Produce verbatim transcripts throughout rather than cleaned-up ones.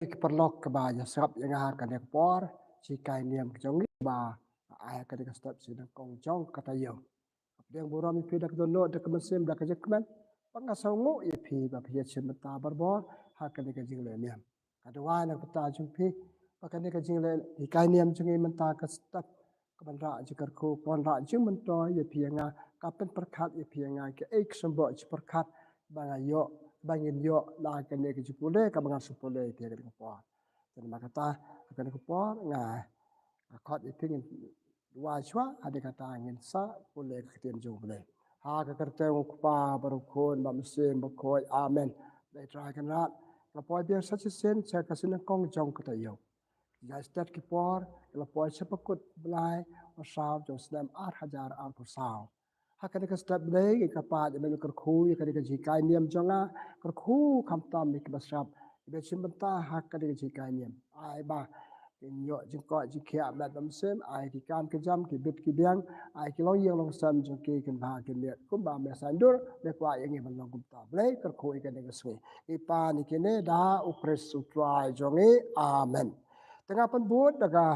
Ki paralok kiba ïa sngap ïa nga ha kane ka por, jinghikai niam ka jong ngi ba ai ha kane ka step sha nyngkong jong ka taïew. Ka pdiang burom ïa phi da ka dohnud, da ka mynsiem, da ka jingkmen. Ba nga sngewnguh ïa phi ba phi ïa shim bynta barabor ha kane ka jingleh niam. Ka duwai na ka bynta jong phi ba kane ka jingleh hikai niam jong ngi mynta ka step ka ban rah jingkyrkhu, ka ban rah jingmyntoi ïa phi ïa nga, ka pynpyrkhat ïa phi ïa nga, kaei ka symboh jingpyrkhat ba nga ïoh, ba ngin ïoh na kane ka jingpule kaba nga shu pule ïa phi ha kane ka por. Te namar kata ha kane ka por nga, nga khot ïa phi, ngin duwai shuwa, hadien kata ngin sa pule ka ktien jong U Blei. Ha ka kyrteng U Kpa bad U Khun bad U Mynsiem Bakhuid. Amen. Dei Trai Kynrad, la poi biang sa shisien sha ka sien nyngkong jong ka taïew. Ïa stet ki por la poi sha ba kut Blai ba saw jong snem ar hajar arphew saw. Ha kane ka step Blei, ngi kyrpad ïa me kyrkhu ïa kane ka jinghikai niam jong nga, kyrkhu khamtam ïa kiba sngap, ïa kiba shim bynta ha kane ka jinghikai niam. Ai ba kin ïoh jingkoit jingkhiah met bad mynsiem, ai ki kam ki jam, ki bit ki biang, ai ki longïing longsem jong ki kin bha kin miat. Kumba me sngewdur, me kwah ïa ngi ban long kumta. Blei kyrkhu ïa kane ka sngi. Ngi pan ïa kine da U Khrist U Trai jong ngi. Amen. Te nga pynbud da ka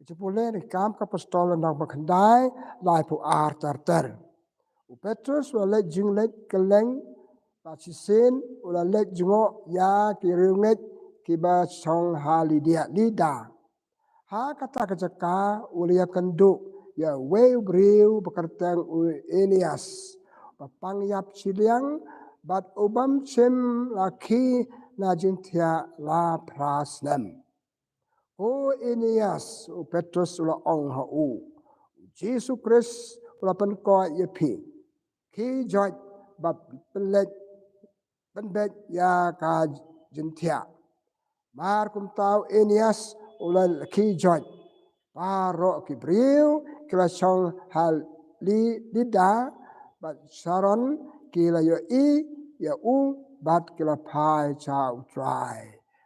jingpule na ki Kam ki Apostol lynnong ba khyndai, laiphew ar ter ter. U Petrus u la leit jingleit kylleng, bad shisien u la leit jngoh ïa ki riewngeit kiba shong ha Lidia, Lida. Ha kata ka jaka u la ïakynduh ïa uwei u briew ba kyrteng u Eneas, ba pang ïap shiliang, bad u bym shym la khie na jingthiah la phra snem. Ko Eneas, u Petrus u la ong ha u, U Jisu Khrist u la pynkoit ïa phi. Khie joit bad pynleit, pynbeit ïa ka jingthiah. Mar kumta u Eneas u la khie joit. Baroh ki briew ki la shong ha Li-, Lida bad Saron ki la ïohi ïa u bad ki la phai sha U Trai.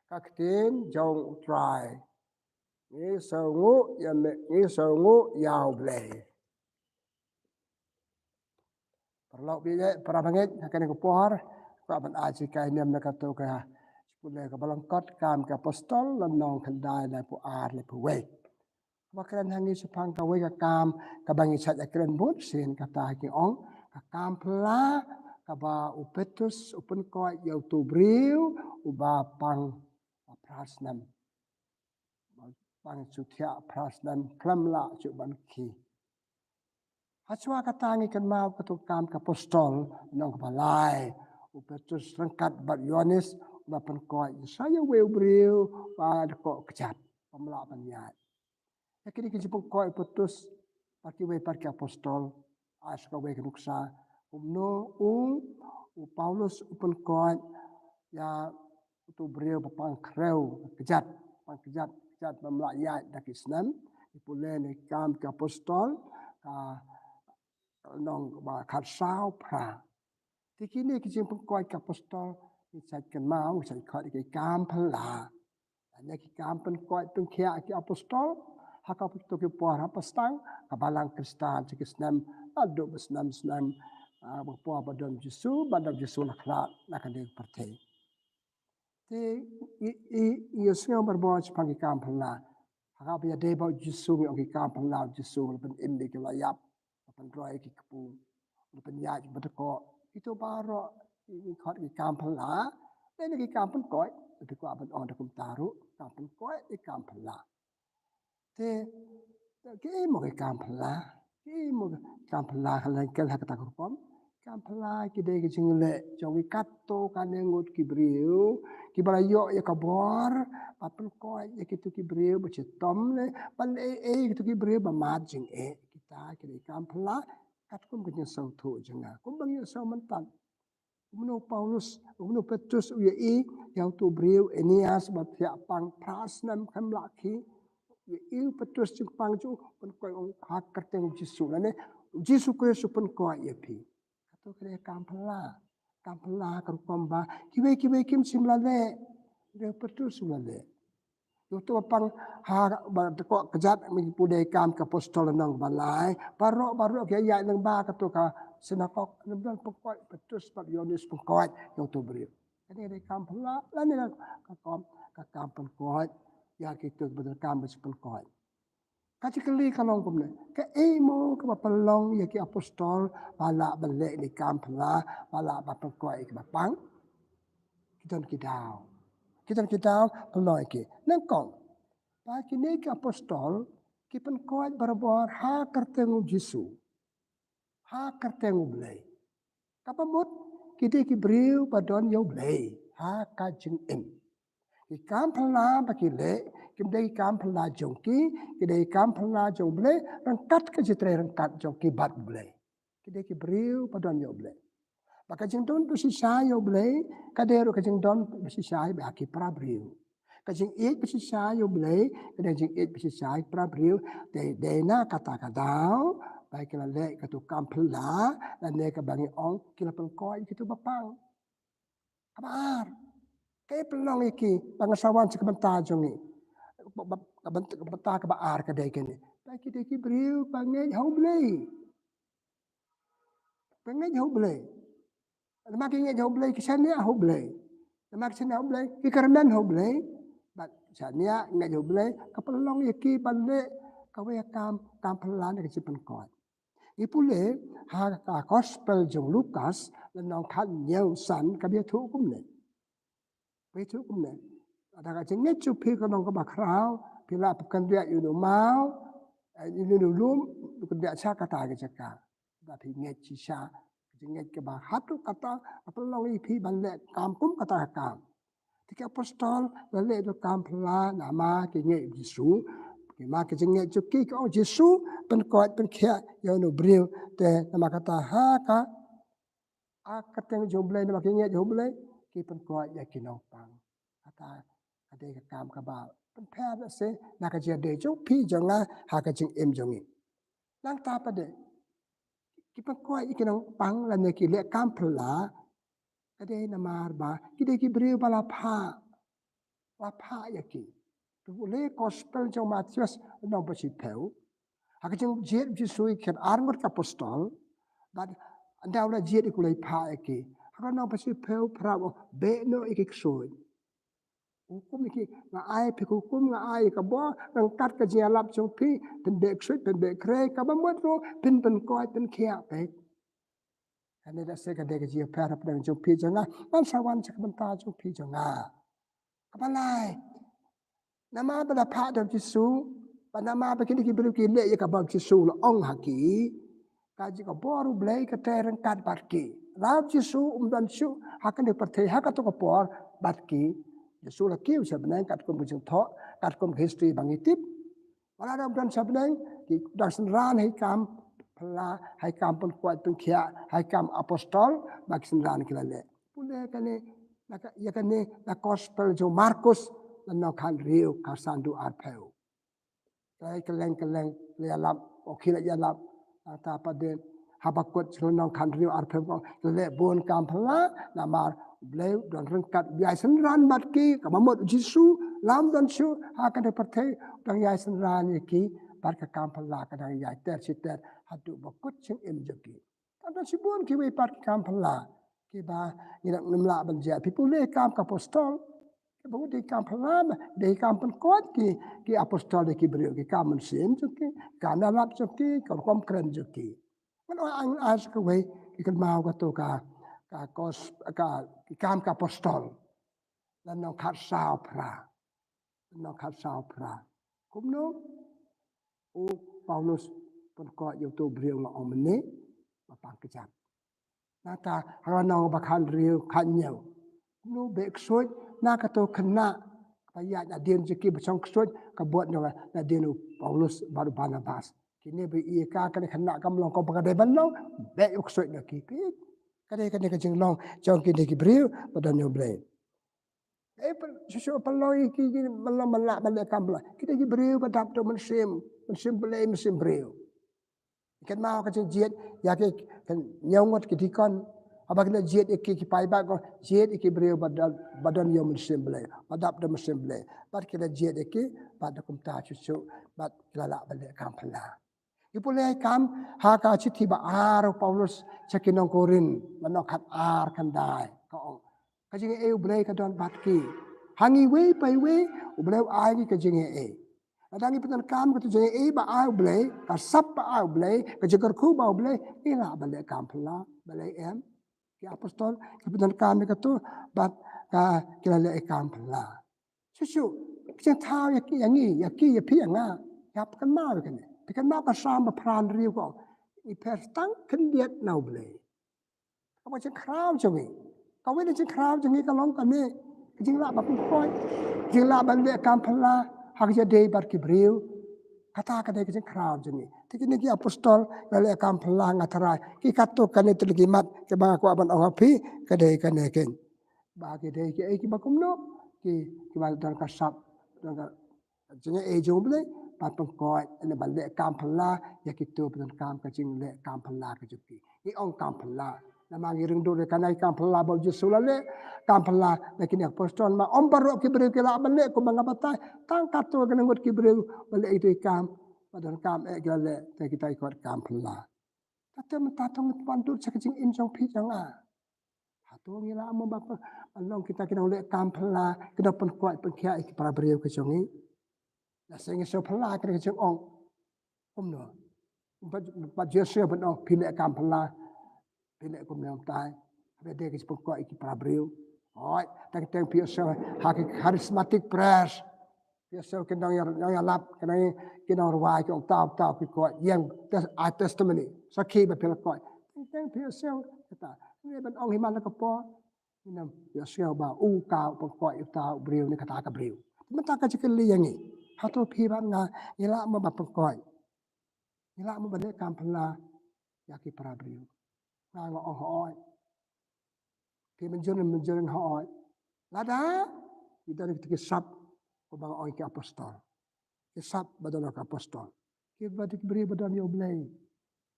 Ka ktien jong U Trai. Ngi sngewnguh ïa me, ngi sngewnguh ïa U Blei. Paralok baieit, para bangeit, ha kane ka por, kwah ban ai jinghikai niam na kato ka jingpule kaba lyngkot, Kam ki Apostol, lynnong khyndai, laiphew ar, laiphew wei. Ba kren ha ngi shaphang kawei ka kam kaba ngi shait ïakren bun sien, kata ki ong ka kam phylla kaba u Petrus u pynkoit ïa uto u briew uba pang phra snem. Pang shu thiah phra snem khlem lah shuh ban khie. Hashwa kata ngi kynmaw kato Kam ki Apostol lynnong kaba lai. U Petrus ryngkat bad Ïoannis u la pynkoit sa ïa uwei u briew ba dkoh kjat, bym lah ban ïaid. Ïa kine ki jingpynkoit u Petrus bad kiwei pat ki apostol, ai sa kawei ka nuksa kumno u, u Paulus u pynkoit ïa uto u briew ba pang khrew, kjat, pang kjat, kjat bym lah ïaid da ki snem. Ngi pule na ki Kam ki Apostol, ka lynnong ba khatsaw phra. Te kine ki jingpynkoit ki apostol, ngi shait kynmaw, ngi shait khot ïa ki kam phylla. Lane ki kam pynkoit pynkhiah ki apostol, ha kato ki por hapdeng ka balang Khristan, sha ki snem, naduh ba snem snem, ah, ba por ba don Jisu, ba don Jisu la khlad na kane ka pyrthei. Te i, i, i, ïohsngew barabor shaphang ki kam phylla. Ha kaba ïadei bad u Jisu ngi ong ki kam phylla u Jisu, la pynim ïa ki la ïap, la pynroi ïa ki kpu, la pynïaid ïa ki ba dkoh. Kito baroh ngi khot ki kam phylla. Lane ki kam pynkoit, phi kwah ban ong da kumta ruh, kam pynkoit, ki kam phylla. Te, te kiei mo ki kam phylla? Kiei mo ki kam phylla, ha leng kel ha kata ka rukom? Kam phylla ki dei ki jingleh jong ki katto katne ngut ki briew kiba la ïoh ïa ka bor ban pynkoit ïa kito ki briew ba shitom ne ban ei ei ïa kito ki briew ba mad jingeh. Kita ki dei kam phylla katkum ka jingsngewthuh jong nga. Kumba ngi ïohsngew mynta, kumno u Paulus, kumno u Petrus u ïohi ïa uto u briew Eneas ba thiah pang phra snem khlem lah khie. U ïohi u Petrus jingpang jong u, pynkoit, ong ha ka kyrteng u Jisu, lane u Jisu Khrist u pynkoit ïa phi. Kato ka dei kam phylla. Kam phylla ka rukom ba kiwei kiwei kim shym la leh. Hynrei u Petrus u la leh. Ïa uto ba pang ha, ba dkoh kjat, ngi pule Kam ki Apostol lynnong ba lai. Baroh baroh ki ïaid lyngba kato ka sinagog, ngi pynkoit, Petrus bad Ïoannis pynkoit ïa uto u briew. Kane dei kam phylla, lane ka, ka kam, ka kam pynkoit ïa kito kiba donkam ban sa pynkoit. Ka jingkylli ka long kumne, kaei mo kaba pynlong ïa ki apostol ba lah ban leh ïa ki kam phylla, ba lah ban pynkoit ïa kiba pang? Ki don ki daw, ki don ki daw pynlong ïa ki. Nyngkong, ba kine ki apostol ki pynkoit barabor ha kyrteng U Jisu, ha kyrteng U Blei. Kaba mut, ki dei ki briew ba don ïa U Blei ha ka jingim. Ki kam phylla ba ki leh kim dei ki kam phylla jong ki, ki dei ki kam phylla jong U Blei ryngkat ka jingtrei ryngkat jong ki bad U Blei. Ki dei ki briew ba don ïa U Blei. Ba ka jingdon ba shisha ïa U Blei ka dei ruh ka jingdon ba shisha ïa ki para briew. Ka jingïeit ba shisha ïa U Blei ka dei jingïeit ba shisha ïa ki para briew. Dei, dei na kata ka daw ba ki la leh kato kam phylla, lane kaba ngi ong ki la pynkoit ïa kito ba pang. Kaba ar, kaei pynlong ïa ki ba ngan sa wan sha ka bynta jong ngi? Ba, ba, ka bynta, ka bynta kaba ar ka dei kane, ba ki dei ki briew ba ngeit ha U Blei. Ba ngeit ha U Blei. Namar ki ngeit ha U Blei ki shaniah ha U Blei. Namar ki shaniah ha U Blei ki kyrmen ha U Blei. Bad shaniah ngeit ha U Blei ka pynlong ïa ki ban leh kawei ka kam, kam phylla ne ka jingpynkoit. Ngi pule ha ka gospel jong Lukas, lynnong khathynñiew san, kaba ïathuh kumne. Ba ïathuh kumne. Lada ka jingngeit jong phi ka long kaba khraw, phi lah ban kynriah ïa une u maw, eh, ïa une u lum, u kynriah sha kata ka jaka. Ba phi ngeit shisha, ka jingngeit kaba haduh katta ka pynlong ïa phi ban leh kam kum kata ka kam. Te ki apostol la leh da ka kam phylla namar ki ngeit Jisu. Namar ka jingngeit jong ki, ki ong Jisu pynkoit pynkhiah ïa une u briew. Te namar kata ha ka, ha ka kyrteng jong U Blei, namar ki ngeit jong U Blei, ki pynkoit ïa ki nongpang. Kata ka dei ka kam kaba pynpher na se na ka jingïadei jong phi jong nga ha ka jingim jong ngi. Nangta pat de, ki pynkoit ïa ki nongpang lane ki leh kam phylla, ka dei namar ba ki dei ki briew ba la phah, la phah ïa ki. Pule gospel jong Mathaios lynnong ba shiphew, ha ka jingjied Jisu ïa ki khyndai ngut ki apostol, bad ynda u la jied ïa ki u la phah ïa ki. Ha ka lynnong ba shiphew phra u ong, beh noh ïa ki ksuid. Hukum ïa ki, nga ai phi hukum, nga ai ïa ka bor ryngkat ka jingïalap jong phi, phin beh ksuid, phin beh khrei, kaba mut ruh phin pynkoit pynkhiah peit. Kane da se ka dei ka jingïapher hapdeng jong phi jong nga, ngan sa wan sha ka bynta jong phi jong nga. Kaba lai, namar ba la phah da u Jisu, bad namar ba kine ki briew ki leh ïa kaba u Jisu u la ong ha ki, ka jingkyrkhu U Blei ka trei ryngkat bad ki. La u Jisu um don shuh ha kane ka pyrthei ha kato ka por bad ki. Jisu la kiew sha bneng katkum ka jingthoh, katkum ka history ba ngi tip. Wat la da u don sha bneng, ki dang synran ha ki kam phylla, ha ki kam pynkoit pynkhiah, ha ki kam apostol, ba ki synran ki la leh. Pule kane, na ka, ïa kane na gospel jong u Markus, lynnong khathynriew, khatsan haduh arphew. Ki la kylleng kylleng, ki la ïalap, oh ki la ïalap. Nangta pat de, Habakuk lynnong khathynriew arphew, ki la leh bun kam phylla, namar U Blei u don ryngkat, u ïai synran bad ki, kaba mut u Jisu, la um don shuh ha kane ka pyrthei, u dang ïai synran ïa ki bad ka kam phylla, ka dang ïai ter shi ter haduh ba kut jingim jong ki. Ka don shibun kiwei pat ki kam phylla kiba ngi dang nym lah ban jia. Phi pule ki Kam ka Apostol, kiba dei ki kam phylla, dei ki kam pynkoit ki, ki apostol ïa ki briew, ki kam mynsiem jong ki, kam ïalap jong ki, ka rukom kren jong ki. Ngan ong, ai sa kawei, ngi kynmaw kato ka, ka kos, ka, ki Kam ka Apostol, lynnong khatsaw phra. Lynnong khatsaw phra. Kumno u Paulus pynkoit ïa uto u briew nga ong mynne, ba pang kjat. Nangta ha lynnong ba khathynriew, khathynñiew, kumno u beh ksuid na kato ka khynnah kaba ïaid nadien jong ki, ba shong ksuid, ka bud na, nadien u Paulus bad u Barnabas. Kine ba ïohi ïa ka, kane ka khynnah kam long kumba ka dei ban long, beh u ksuid na ki. Peit, ka dei kane ka jinglong jong kine ki briew ba don ïa U Blei. Eh, pyn-, shuh shuh pynlong ïa ki, ki ban long, ban lah ban leh kam phylla. Ki dei ki briew ba dap da u mynsiem, mynsiem Blei, mynsiem briew. Kynmaw ka jingjied ïa ki, ki hynñiew ngut ki dikon. Haba ki la jied ïa ki, ki paidbah, ko jied ïa ki briew ba don, ba don ïa u mynsiem Blei, ba dap da u mynsiem Blei. Bad ki la jied ïa ki, bad da kumta shuh shuh, bad ki la lah ban leh kam phylla. Ngi pule ïa ki Kam, ha ka shithi ba ar u Paulus sha ki nong Korinth, lynnong khatar, khatkhyndai, ka ong, ka jingaiei U Blei ka don bad ki. Ha ngi iwei pa iwei, U Blei u ai ngi ka jingïaei. Lada ngi pyndonkam katu ka jingïaei ba ai U Blei, ka sap ba ai U Blei, ka jingkyrkhu ba ai U Blei, ngi lah ban leh kam phylla, balei em? Ki apostol ki pyndonkam ïa katu, bad ka, ki la leh kam phylla. Shuh shuh, ka jingthaw ïa ki, ïa ngi, ïa ki, ïa phi, ïa nga, ïa pynkynmaw ïa kane. Pynkynmaw ka Salm ba phra hynriew ka ong, ngi pher tang khyndiat na U Blei. Kaba jingkhraw jong ngi. Kawei na jingkhraw jong ngi ka long kane. Ka jinglah ban pynkoit. Jinglah ban leh kam phylla ha ka jingïadei bad ki briew. Kata ka dei ka jingkhraw jong ngi. Te kine ki apostol la leh kam phylla, nga tharai. Ki katto katne tylli ki mat kiba nga kwah ban ong ha phi, ka dei kane keiñ. Ba ki dei kiei kiba kumno, ki, kiba don ka sap, don ka jingïaei jong U Blei, ban pynkoit, ne ban leh kam phylla ïa kito ba donkam ka jingleh kam phylla ka jong ki. Ngi ong kam phylla, namar ngi ring dur ïa kane kam phylla ba U Jisu u la leh, kam phylla na kine ki apostol, ma ym baroh ki briew ki lah ban leh, kumba nga batai, tang katto katne ngut ki briew ba leh ito i kam ba donkam, eh, ki la leh, te kita ki kot kam phylla. Kata mynta to ngi wan dur sha ka jingim jong phi jong nga. Hato ngi lah mo ba pyn-, ban long kita ki nongleh kam phylla, ki nongpynkoit pynkhiah ïa ki para briew ki jong ngi? Lehse ngi sngew phylla ka dei ka jingong. Kumno? Bad, bad Jisu ban ong phi leh kam phylla, phi leh kumno, ym tai? Haba dei ka jingpynkoit ïa ki para briew. Hooid, teng teng phi ïohsngew ha ki charismatic prayers. Phi ïohsngew ki nongïa-, nongïalap, ki nong, ki nongrwai, ki ong, "Tau, tau, phi koit, ïeng, tes-, ai testimony, sakhi ba phi la koit." Teng teng phi ïohsngew kata. Ngi ban ong hi man la ka por. Ngim ïohsngew ba u ka u pynkoit uta u briew ne kata ka briew. Mynta ka jingkylli ïa ngi, hato phi bad nga ngi lah mo ban pynkoit? Ngi lah mo ban leh kam phylla ïa ki para briew? Nga, nga ong hooid. Phi mynjur, mynjur, nga ong hooid. Lada ngi don kita ki sap, kumba nga ong, ki apostol. Ki sap ba don ki apostol. Ki ba, ki briew ba don ïa U Blei.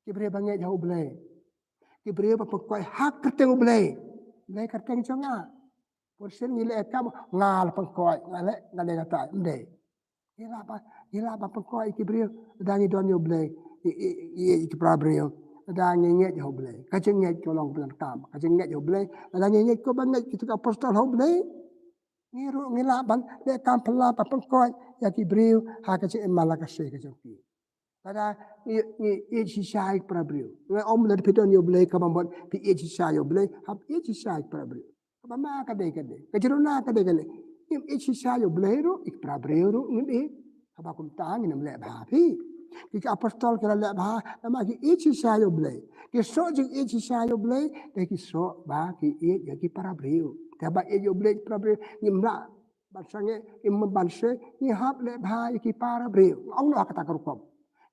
Ki briew ba ngeit ha U Blei. Ki briew ba pynkoit ha kyrteng U Blei. Blei kyrteng jong nga. Pyrshah ngi leh kam, nga la pynkoit, nga leh, nga leh kata, ym dei. Ngi lah ba, ngi lah ba pynkoit ïa ki briew, lada ngi don ïa U Blei, ïa, ïa, ïa, ïa ki para briew, lada ngi ngeit ïa U Blei. Ka jingngeit ka long pyndonkam, ka jingngeit ïa U Blei, lada ngi ngeit kumba ngeit kita ki apostol ha U Blei. Ngi ruh ngi lah ban leh kam phylla, ban pynkoit ïa ki briew ha ka jingim man la ka sngi ka jong ki. Lada ngi, ngi ïeit shisha ïa ki para briew. Nga ong lada phi don ïa U Blei kaba mut phi ïeit shisha ïa U Blei, hap ïeit shisha ïa ki para briew. Kaba ma ka dei kane, ka jingduna ka dei kane. Ngim ïeit shisha ïa U Blei ruh, ïa ki para briew ruh ngim ïeit. Haba kumta ngin ym leh bha phi. Ki, ki apostol ki la leh bha namar ki ïeit shisha ïa U Blei. Ki soh jingïeit shisha ïa U Blei, te ki soh ba ki ïeit ïa ki para briew. Te haba ïeit ïa U Blei, ïa ki para briew, ngim lah ban sangeh, ngim ban seh, ngi hap leh bha ïa ki para briew. Nga ong noh ha kata ka rukom.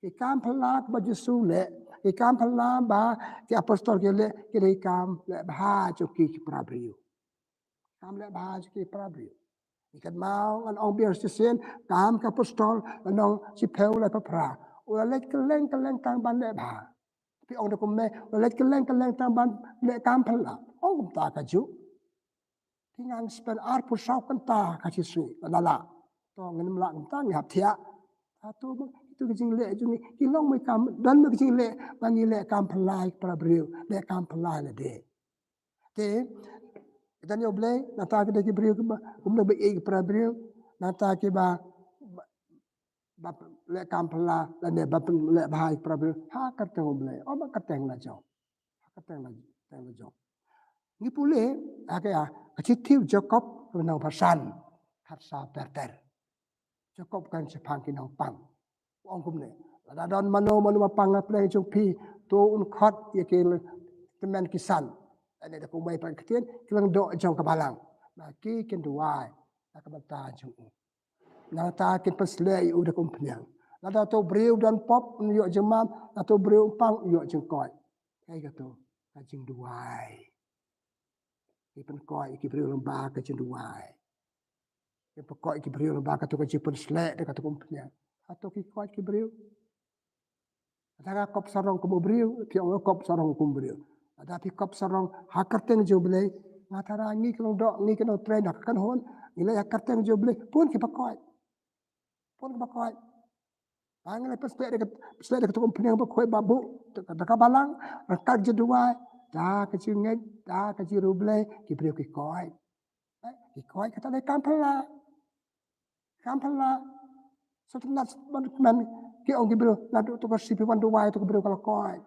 Ki kam phylla ba Jisu u leh, ki kam phylla ba ki apostol ki leh, ki dei kam leh bha jong ki, ki para briew. Kam leh bha jong ki para briew. Ngi kynmaw, ngan ong biang shisien, Kam ki Apostol, lynnong shiphew, lynnong phra. U la leit kylleng kylleng tang ban leh bha. Phi ong da kumne, u la leit kylleng kylleng tang ban leh kam phylla. Ong kumta kajuh. Phi, ngan spend arphew saw kynta ka shisngi, la lah. To ngin ym lah kumta, ngi hap thiah. Hato ba ito ki jingleh jong ngi ki long mo i kam, don mo ki jingleh ba ngi leh kam phylla ïa ki para briew, leh kam phylla lade. Te, kita ngi ong Blei, nangta kita ki briew kiba, kumno ba ïeit ki para briew, nangta kiba, ba, ba leh kam phylla, lane ba pyn-, leh bha ïa ki para briew, ha ka kyrteng U Blei, ym ha ka kyrteng la jong. Ha ka kyrteng la, kyrteng la jong. Ngi pule, ha ka, ha ka shithi u Jakob, lynnong ba san, khatsaw ter ter. Jakob kan shaphang ki nongpang. U ong kumne. Lada don mano mano ba pang ha pdeng jong phi, to un khot ïa ki tymmen ki san. Lane da kumwei pat ka ktien, ki lyngdoh jong ka balang. Ba ki kin duwai na ka bynta jong u. Nangta kin pynshlur ïa u da ka umphniang. Lada uto u briew u don pop, un ïoh jingmam, lada uto u briew u pang, un ïoh jingkoit. Kaei kata? Ka jingduwai. Ngi pynkoit ïa ki briew lyngba ka jingduwai. Ngi pynkoit ïa ki briew lyngba kato ka jingpynshlur da kato ka umphniang. Hato ngi koit ki briew? Lada nga kop sarong kum u briew, phi ong nga kop sarong kum u briew. Lada phi kop sarong ha ka kyrteng jong U Blei, nga tharai ngi ki lyngdoh, ngi ki nongtrei na ka kynhun, ngi leh ha ka kyrteng jong U Blei, bun kiba koit. Bun kiba koit. Ba ngi la pynshlur da ka, pynshlur da kato ka umphniang ba koit ba buh, da ka, da ka balang, ryngkat ka jingduwai, da ka jingngeit, da ka jingriewblei, ki briew ki koit. Eh, Ki koit kata dei kam phylla. Kam phylla. Sngewtynnat ban kmen ki ong ki briew naduh to ka shi phi wan duwai to ki briew ka la koit.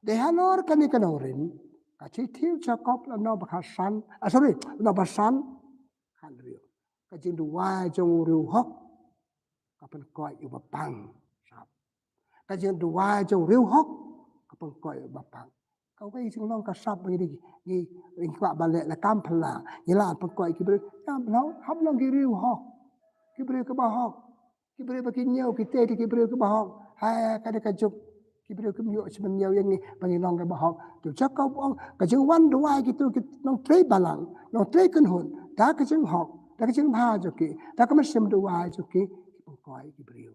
Dei halor kane ka nongrim ka Shithi u Jakob lynnong ba khatsan, ah, sorry, lynnong ba san, khathynriew. Ka jingduwai jong u riewhok ka pynkoit ïa u bapang. Sap. Ka jingduwai jong u riewhok ka pynkoit ïa u bapang. Kawei jinglong ka sap ba ngi, ngi, ngi kwah ban leh la kam phylla. Ngi lah pynkoit ki briew. Ïa, hap long ki riewhok. Ki briew kiba hok. Ki briew ba ki ñiew, ki tei ki briew kiba hok. Ha, ka dei ka juk. Ki briew kim ïoh smen ñiew ïa ngi ba ngi long kiba hok. To Jakob u ong ka jingwan duwai kito ki nongtrei balang, nongtrei kynhun, da ka jinghok, da ka jingbha jong ki, da ka mynsiem duwai jong ki, ki pynkoit ki briew.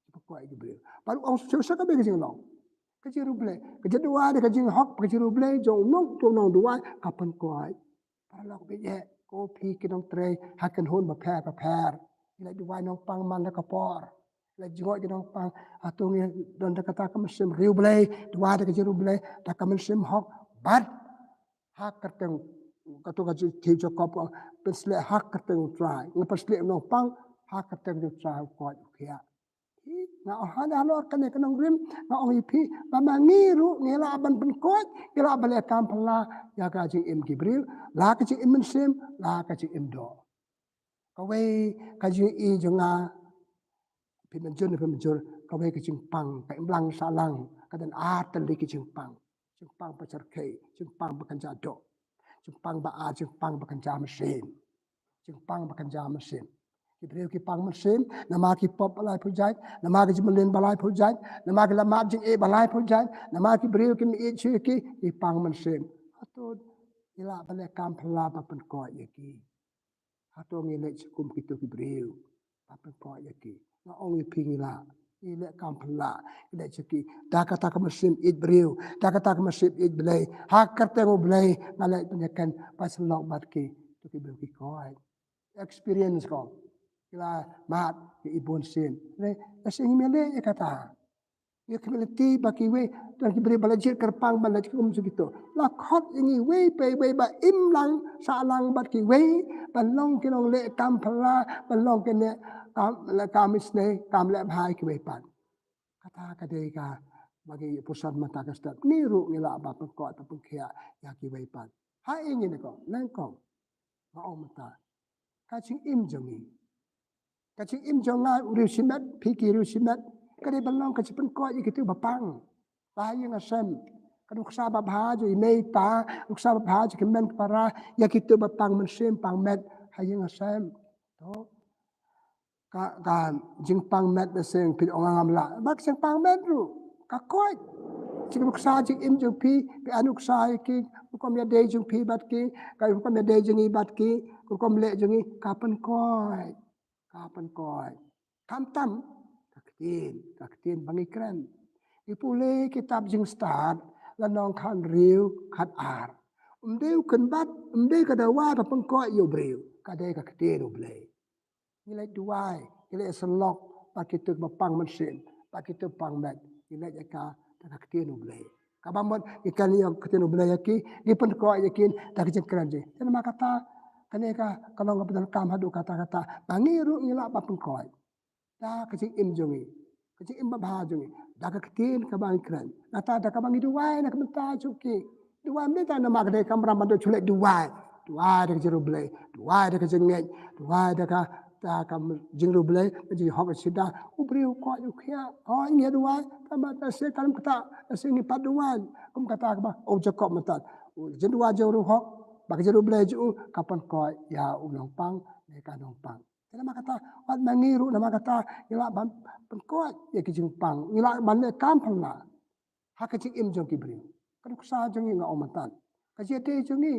Ki pynkoit ki briew. Bad u ong shuh shuh ka dei ka jinglong. Ka jingriewblei, ka jingduwai da ka jinghok, ka jingriewblei jong u nong, jong u nongduwai ka pynkoit. Paralok baieit, ko phi ki nongtrei ha kynhun bapher bapher, ngi leit duwai nongpang man la ka por. Leit jngoh ki nongpang, hato ngi don da kata ka mynsiem riewblei, duwai da ka jingriewblei, da ka mynsiem hok, bad ha kyrteng, kato ka Shithi u Jakob ka ong, pynshlur ha kyrteng u Trai. Nga pynshlur nongpang ha kyrteng u Trai, u koit u khiah. Hi, nga ong ha halor kane ka nongrim, nga ong ïa phi, ba ma ngi ruh ngi lah ban pynkoit, ngi lah ban leh kam phylla ïa ka jingim ki briew, la ka jingim mynsiem, la ka jingim doh. Kawei ka jingïohi jong nga, phi mynjur, phi mynjur, kawei ka jingpang, ka imlang sahlang, ka don ar tylli ki jingpang. Jingpang ba shyrkhei, jingpang ba kynja doh, jingpang ba ar, jingpang ba kynja mynsiem. Jingpang ba kynja mynsiem. Ki briew ki pang mynsiem namar ki pop ba laiphew jait, namar ki jingmlien ba laiphew jait, namar ki la mad jingeh ba laiphew jait, namar ki briew kim ïeit shuh ïa ki, ki pang mynsiem. Hato ngi lah ban leh kam phylla ba pynkoit ïa ki? Hato ngi leh sha kum kito ki briew ba pynkoit ïa ki? Nga ong ïa phi ngi lah. Ngi leh kam phylla, ngi leh sha ki da kata ka mynsiem ïeit briew, da kata ka mynsiem ïeit Blei. Ha kyrteng u Blei nga leh pynïaken, ba shlok bad ki, to ki briew ki koit. Experience ko, ki la mad ïa i bun sien. Lehse ngim ïaleh ïa kata. Ïa ka humility ba kiwei, don ki briew ba la jied kyrpang ban leh kum sha kito. La khot ïa ngi iwei pa iwei ba imlang sahlang bad kiwei, ban long ki nongleh kam phylla, ban long ki nongkam, kam isynei, kam leh bha ïa kiwei pat. Kata ka dei kaba ngi ïa puson mynta ka step. Ngi ruh ngi lah ban pynkoit, ban pynkhiah ïa kiwei pat. Ha ïa ngi ne ko, nyngkong, nga ong mynta, ka jingim jong ngi, ka jingim jong nga u riew shimet, phi ki riew shimet, ka dei ban long ka jingpynkoit ïa kito ba pang. Ba ha ïing ha sem, ka nuksa babha jong i mei i pa, nuksa babha jong ki hynmen ki para ïa kito ba pang mynsiem pang met ha ïing ha sem. To, ka, ka jingpang met, lehse phi ong ngam lah, bad ka jingpang met ruh ka koit. Jingpynshai jingim jong phi, phi ai nuksa ïa ki, rukom ïadei jong phi bad ki, ka rukom ïadei jong ngi bad ki, rukom leh jong ngi, ka pynkoit. Ka pynkoit. Khamtam ka ktien, ka ktien ba ngi kren. Ngi pule kitab Jingstad, lynnong khathynriew, khatar. Ym dei u kynbat, ym dei ka dawai ba pynkoit ïa u briew, ka dei ka ktien u Blei. Ngi leit duwai, ngi leit syllok bad kito ba pang mynsiem, bad kito ba pang met, ngi leit ïa ka da ka ktien u Blei. Kaba mut ngi kren ïa ka ktien u Blei ïa ki, ngi pynkoit ïa ki da ka jingkren jong ngi. Te namar kata, kane ka, ka long kaba donkam haduh katta katta ba ngi ruh ngi lah ban pynkoit da ka jingim jong ngi, ka jingim babha jong ngi, da ka ktien kaba ngi kren. Nangta da kaba ngi duwai na ka bynta jong ki. Duwai ym dei tang namar ka dei kamram ban da shu leit duwai. Duwai da ka jingriewblei, duwai da ka jingngeit, duwai da ka, da ka jingriewblei, ka jinghok ka jingsidah. U briew u koit u khiah, hooid ngi duwai, tangba lehse kam kata, lehse ngi pat duwai kum kata kaba u Jakob mynta. U jingduwai jong u riewhok bad ka jingriewblei jong u ka pynkoit ïa u nongpang ne ka nongpang. Te namar kata, wat ma ngi ruh namar kata ngi lah ban pynkoit ïa ki jingpang, ngi lah ban leh kam phylla ha ka jingim jong ki briew. Ka nuksa jong ngi nga ong mynta, ka jingïadei jong ngi,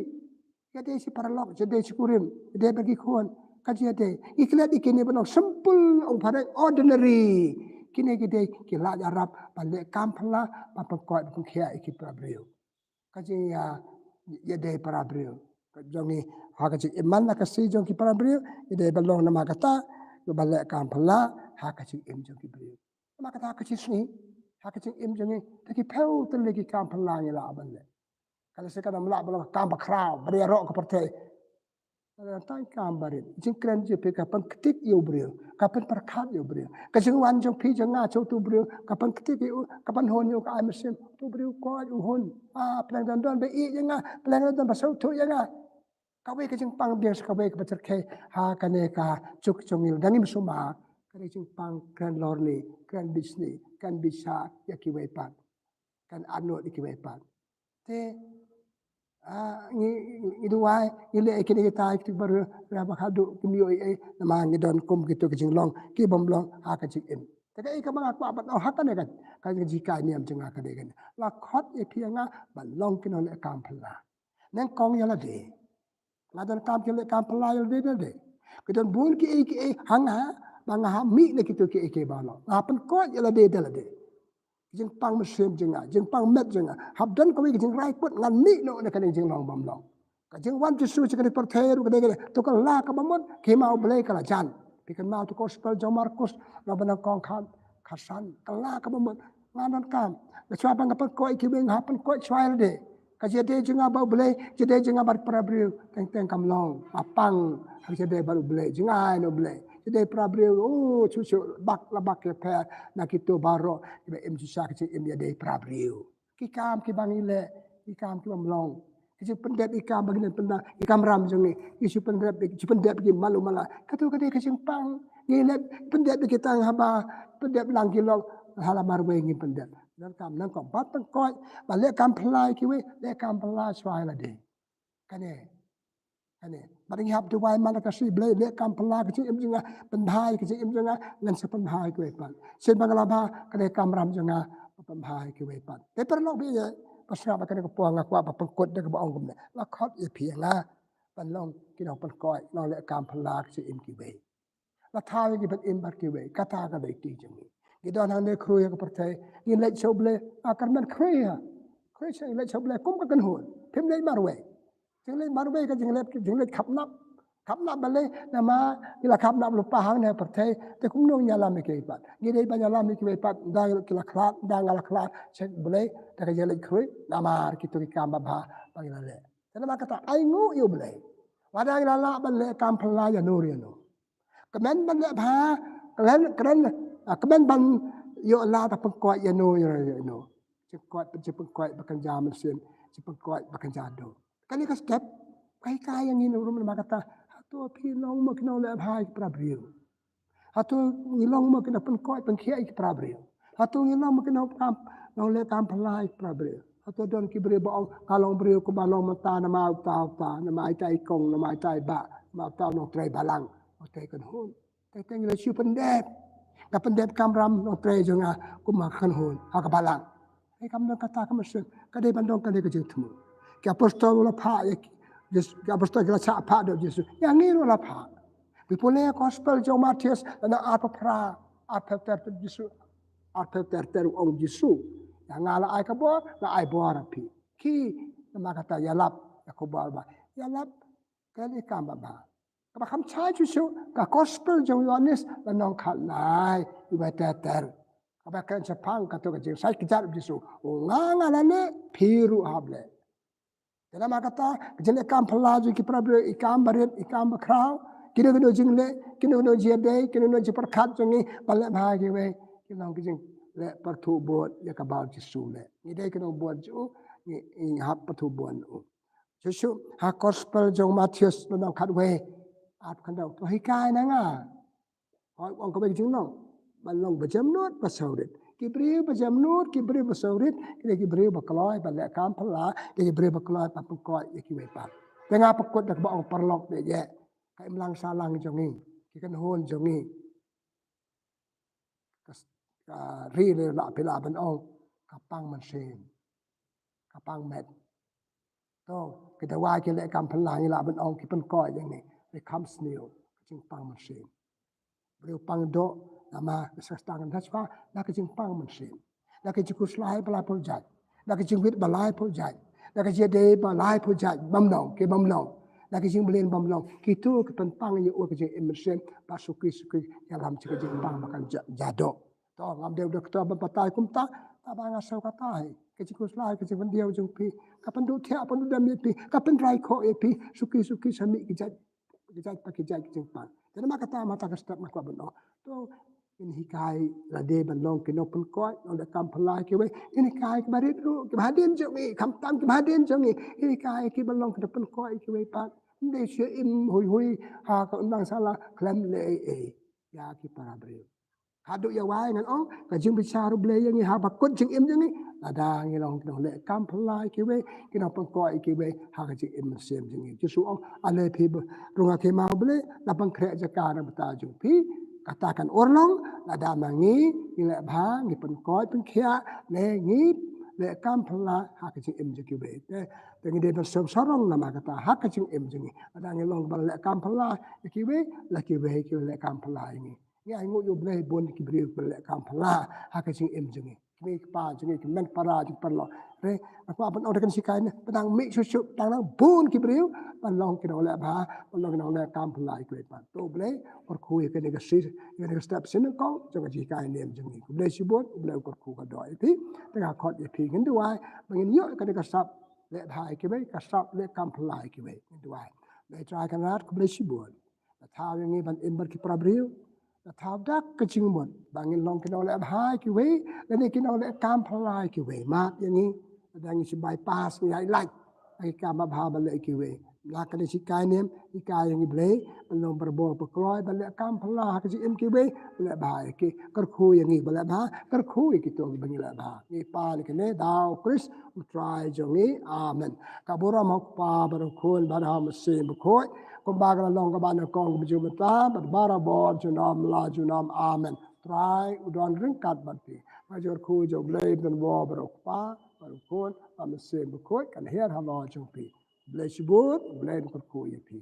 ïadei shi paralok, ïadei shi kurim, ïadei bad ki khun, ka jingïadei. Ngi klet ïa kine ba long simple, ong phareng, ordinary. Kine ki dei ki lad ïarap ban leh kam phylla, ban pynkoit, ban pynkhiah ïa ki para briew. Ka jingïa, ïadei para briew jong ngi ha ka jingim man la ka sngi jong ki para briew, ïadei ban long namar kata, ban leh kam phylla ha ka jingim jong ki briew. Namar kata ha ka jingsngi, ha ka jingim jong ngi, te ki phew tylli ki kam phylla ngi lah ban leh. Ka lehse kam lah ban long ka kam bakhraw, ba dei ïaroh ka pyrthei. Tang kam barit. Jingkren jong phi ka pynktik ïa u briew, ka pynpyrkhat ïa u briew. Ka jingwan jong phi jong nga sha utu u briew, ka pynktik ïa u, ka pynhun ïa u, ka ai mynsiem. Utu u briew ko u hun. Ah, pleng don don ba ïeit ïa nga, pleng don don ba sngewthuh ïa nga. Kawei ka jingpang biang sa kawei kaba tyrkhei ha kane ka juk jong ngi lada ngim sumar. Ka dei jingpang kren lorni, kren bishni, kren bisha ïa kiwei pat. Kren ahnut ïa kiwei pat. Te, ah, ngi, ngi duwai, ngi leh ïa kine kita ki baroh, ba haduh kim ïoh ei ei, namar ngi don kum kito ki jinglong ki bym long ha ka jingim. Te kaei kaba nga kwah ban ong ha kane ka, ka jingkren niam jong nga kane kane. La khot ïa phi ïa nga ban long ki nongleh kam phylla. Nyngkong ïa lade. Nga donkam ki leh kam phylla ïa lade lade. Ki don bun kiei kiei ha nga ba nga hap mih na kito kiei kiei ba long. Nga hap pynkhuid ïa lade da lade. Jingpang mynsiem jong nga, jingpang met jong nga. Hap don kawei ka jingrai kut ngan mih noh na kane ka jinglong bym long. Ka jingwan Jisu sha kane ka pyrthei ruh ka dei kane. To ka la kaba mut, ka hima U Blei ka la jan. Phi kynmaw to ka gospel jong Markus, lynnong ba nyngkong khat, khatsan, ka la kaba mut. Nga donkam. Nga shu hap ban pynkhuid ïa kiwei, nga hap pynkhuid shuwa ïa lade. Ka jingïadei jong nga bad U Blei, jingïadei jong nga bad para briew, teng teng kam long. Nga pang ha ka jingïadei bad U Blei, jngai na U Blei. Jingïadei para briew, oh, shu shu bak la bak ïapher na kito baroh kiba im shisha ka jingim ïadei para briew. Ki kam kiba ngi leh, ki kam ki bym long. Ki jingpyndep ki kam ba ngi leh pynda, ki kamram jong ngi, ki shu pyndep, ki shu pyndep ki malu mala. Kato ka dei ka jingpang. Ngi leh pyndep ki tang haba pyndep lang ki long, ha la marwei ngim pyndep. Donkam nyngkong ban pynkhuid, ban leh kam phylla ïa kiwei, leh kam phylla shuwa ïa lade. Kane. Kane. Bad ngi hap duwai man la ka sngi Blei leh kam phylla ka jingim jong nga, pynbha ïa ka jingim jong nga, ngan sa pynbha ïa kiwei pat. Sien ba nga la bha, ka dei kamram jong nga, pynbha ïa kiwei pat. Te paralok ba ïeit, ba sngap ba kane ka por nga kwah ban pynkut da kaba ong kumne. La khot ïa phi ïa nga ban long ki nongpynkhuid, nongleh kam phylla ka jingim kiwei. La thaw ïa ki ban im bad kiwei, kata ka dei kti jong ngi. Ngi don hangne khrui ha ka pyrthei, ngi leit sha U Blei, ah, kyrmen khrui ha. Khrui sha, ngi leit sha U Blei kum ka kynhun. Phim leit marwei. Jingleit marwei ka jingleit, jingleit khapnap. Khapnap balei, namar ngi la khapnap lypa hangne ha pyrthei, te kumno ngin ïalam ïa kiwei pat. Ngi dei ban ïalam ïa kiwei pat, ynda ki la khlad, ynda nga la khlad, sha U Blei, te ka jingleit khrui, namar kito ki kam babha ba ngi la leh. Te namar kata, ainguh ïa U Blei. Lada ngi la lah ban leh kam phylla ïano ïano. Kmen ban leh bha, kren, kren, ah, kmen ban ïoh lad ban pynkhuid ïano ïano. Jingkhuid, jingpynkhuid ba kynja mynsiem, jingpynkhuid ba kynja doh. Kane ka step, ka hikai ïa ngi ruh namar kata, hato phi long mo ki nongleh bha ïa ki para briew. Hato ngi long mo ki nongpynkhuid pynkhiah ïa ki para briew. Hato ngi long mo ki nongkam, nongleh kam phylla ïa ki para briew. Hato don ki briew ba ong, nga long briew kumba long mynta namar uta uta, namar ita i kong, namar ita i bah, namar uta u nongtrei balang, uta i kynhun. Te te ngi la shu pyndep. Nga pyndep kamram nongtrei jong nga kum ha ka kynhun, ha ka balang. Hei kam don kata ka mynsiem, ka dei ban don kane ka jingthmu. Ki apostol la phah ïa ki, Jes-, ki apostol ki la shah phah da u Jisu. Ïa ngi ruh la phah. Phi pule gospel jong u Mathaios, lynnong arphew phra, arphew ter ter u Jisu. Arphew ter ter u ong u Jisu. Ïa nga la ai ka bor, nga ai bor ha phi. Ki, namar kata ïalap, ïa ka bor ba. Ïalap, kren ïa ka kam babha. Kaba kham shai shuh shuh, ka gospel jong u Ïoannis, lynnong khatlai, iwei ter ter. Kaba kren shaphang kato ka jingshai kjat u Jisu. U nga nga la leh, phi ruh hap leh. Te namar kata, ka jingleh kam phylla jong ki para briew, i kam barit, i kam bakhraw, kino kino jingleh, kino kino jingïadei, kino kino jingpyrkhat jong ngi, ban leh bha ïa kiwei, ki long ki jingleh pyrthuh bud, ïa kaba u Jisu leh. Ngi dei ki nongbud jong u, ngi, ngi hap pyrthuh bud u. Shuh shuh, ha gospel jong u Mathaios lynnong khatwei. Ap khandau, to hikai na nga. Hooid, ong kawei ka jinglong. Ban long ba jemnud, ba sawrit. Ki briew ba jemnud, ki briew ba sawrit, ki dei ki briew ba kloi, ban leh kam phylla, ki dei ki briew ba kloi, ban pynkhuid ïa kiwei pat. Te nga pynkut da kaba ong paralok ba ïeit. Ka imlang sahlang jong ngi, ki kynhun jong ngi. Ka, ka ri ne la phi lah ban ong, ka pang mynsiem. Ka pang met. To, ki dawai ki leh kam phylla ngi lah ban ong ki pynkhuid ïa ngi. Ki kham sniew, ka jingpang mynsiem. Briew pang doh, namar ka sngewthuh ngan da shuwa, da ka jingpang mynsiem. Da ka jingkhuslai ba laiphew jait. Da ka jingwit ba laiphew jait. Da ka jingïadei ba laiphew jait, bym long, ki bym long. Da ka jingmlien bym long. Kito ki pynpang ïa u ka jingim mynsiem, ba suki suki, ïalam sha ka jingpang ba kan ja, ja doh. To, ngam dei u doktor ban batai kumta, tangba nga sngew kata hi. Ka jingkhuslai, ka jingpyndiaw jong phi, ka pynduh thiah, pynduh dem ïa phi, ka pynrai khoh ïa phi, suki suki sa mih ki jait. Ki jait pat ki jait ki jingpan. Te namar kata mynta ka step nga kwah ban ong, to ngin hikai lade ban long ki nongpynkoit, nongleh kam phylla ïa kiwei. Ngin hikai kiba rit ruh, kiba hadien jong ngi, khamtam kiba hadien jong ngi. Ngin hikai ïa ki ban long ki nongpynkoit ïa kiwei pat. Ym dei shu im hui hui ha ka umdang sala, khlem leh ei ei ïa ki para briew. Haduh ïa wai ngan ong, ka jingbishar U Blei ïa ngi ha ba kut jingim jong ngi, lada ngi long ki nongleh kam phylla ïa kiwei, ki nongpynkoit ïa kiwei ha ka jingim mynsiem jong ngi. Jisu ong, ale phi ba rung ha khima U Blei, la pynkhreh jaka na bynta jong phi. Kata kan urlong lada ma ngi ngi leh bha, ngi pynkoit pynkhiah, ne ngi leh kam phylla ha ka jingim jong kiwei. Te, te ngi dei ban sngewsarong namar kata ha ka jingim jong ngi. Lada ngi long ba leh kam phylla ïa kiwei, la kiwei ki leh kam phylla ïa ngi. Ngi ainguh ïa U Blei bun ki briew ba leh kam phylla ha ka jingim jong ngi. Kmie kpa jong ngi, ki hynmen para jong ngi, paralok. Re, nga kwah ban ong da kane ka shikai ne, ba dang mih shuh shuh, dang nang bun ki briew ban long ki nongleh bha, ban long ki nongleh kam phylla ïa kiwei pat. To U Blei kyrkhu ïa kane ka shi, ïa kane ka step shi nyngkong jong ka jinghikai niam jong ngi. U Blei shibun, U Blei u kyrkhu ka doh ïa phi. Te nga khot ïa phi, ngin duwai ba ngin ïoh ïa kane ka sap leh bha ïa kiwei, ka sap leh kam phylla ïa kiwei. Ngin duwai. Blei Trai Kynrad, khublei shibun. La thaw ïa ngi ban im bad ki para briew. La thaw da ka jingmut ba ngin long ki nongleh bha ïa kiwei, lane ki nongleh kam phylla ïa kiwei. Map ïa ngi lada ngi shu bypass, ngi ïaid lait ïa ki kam babha ba leh ïa kiwei. La kane ka shikai niam hikai ïa ngi Blei ban long barabor bakloi, ban leh kam phylla ha ka jingim kiwei, ban leh bha ïa ki. Kyrkhu ïa ngi ban leh bha, kyrkhu ïa kito kiba ngi leh bha. Ngi pan ïa kane da U Khrist U Trai jong ngi. Amen. Ka burom ha U Kpa bad U Khun bad ha U Mynsiem Bakhuid, kumba ka la long kaba nyngkong, kaba jur mynta bad barabor junom la junom. Amen. Trai u don ryngkat bad phi. Ka jingkyrkhu jong U Blei ba donbor bad U Kpa bad U Khun bad U Mynsiem Bakhuid kan hiar halor jong phi. Blei shibun, Blei un kyrkhu ïa phi.